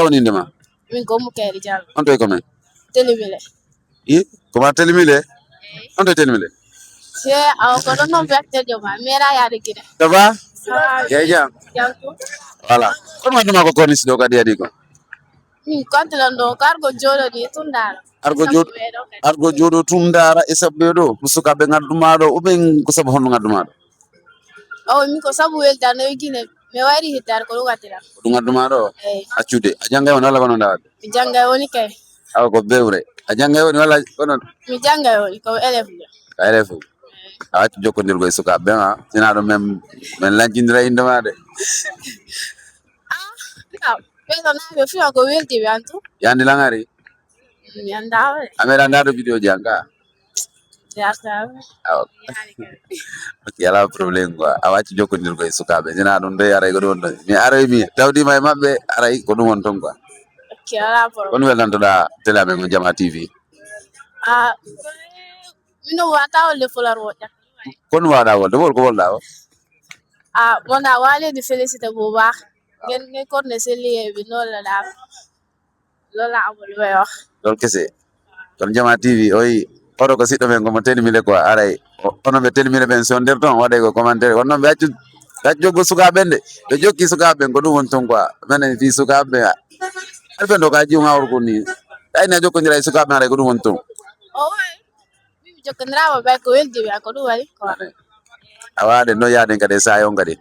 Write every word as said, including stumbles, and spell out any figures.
Hol woni innde ma? Min ko Umu Kayri Diallo. On toye ko men? Telimile. I? Ko ma Telimile? On toye Telimile? Se awa ko ɗon noon mbiyatteejo ma, mi meeɗaa yaade Gine. Ça va? Yeey jam? Jam ko? Voilà. Kono waɗnuma ko corniche ɗo kadi yadi ko? Min konti ɗon ɗo, ko argo jooɗo ni tun ndaara. Argo jooɗo, argo jooɗo tun ndaara e sabbe ɗo. Ko sukaaɓe ngadduma ɗo, ou bien ko sabu honno ngadduma ɗo? O, min ko sabu weltaare no e Gine. Mi wayri hittaare ko ɗum wattira. Ko ɗum ngadduma ɗo? Eey. Accude. A janngay woni walla ko noon ɗawaɗde? Mi janngay woni kay. Awa ko bewre. A janngay woni walla ko noon? Mi janngay woni ko élève. Ko élève. A accu jokkondirgo e sukaaɓe ɓen, a. Sinaa ɗum men, men lancindira innde ma de. Ah, non. Ɓe ɗo naaɓe fii ko weldi ɓe antu. Yandi langari? Mi anndaa o de. A meeɗa ndaado vidéo ji an ka? Jarta. Awa. Ok, alaa problème quoi. A wacci jokkondirgo e sukaaɓe. Sinaa ɗum de aray ko ɗum won ɗon. Mi aroy mi tawdiima e maɓɓe, aray ko ɗum won ton quoi. Ok, alaa problème. Kono weltantoɗaa télé amen on Jama T V? Ah, min ɗo wata o le fular wo ƴakka. Kono waɗa wolde, wol ko wolɗa o? Ah, wonɗa waalede félicité bu baax. Ngeen, ngeen korne selli e ɓe noonu la daal. Loolu laa amoon lu may wax. Loolu kese. Kon Jama T V, oyi, oɗo ko siɗɗo men, ko mo Telimile quoi, aray. O-, onon ɓe Telimile ɓen, si on nder ton, waɗay ko commentaire. Kono noon ɓe accu, ɓe accu jokku sukaaɓe ɓen de. Ɓe jokki sukaaɓe ɓen, ko ɗum woni ton quoi. Menen fii sukaaɓe ɓen, a-, aɗa fen ɗo ka jiw ŋawor ko ni. Tawi ne a jokkondira e sukaaɓe ɓen, aray ko ɗum woni ton. O waay. Min mi jokkondiraama ɓay ko weldi ɓe, ko ɗum waɗi quoi. Awa, ɗen ɗo yaaden kadi e saayon kadi.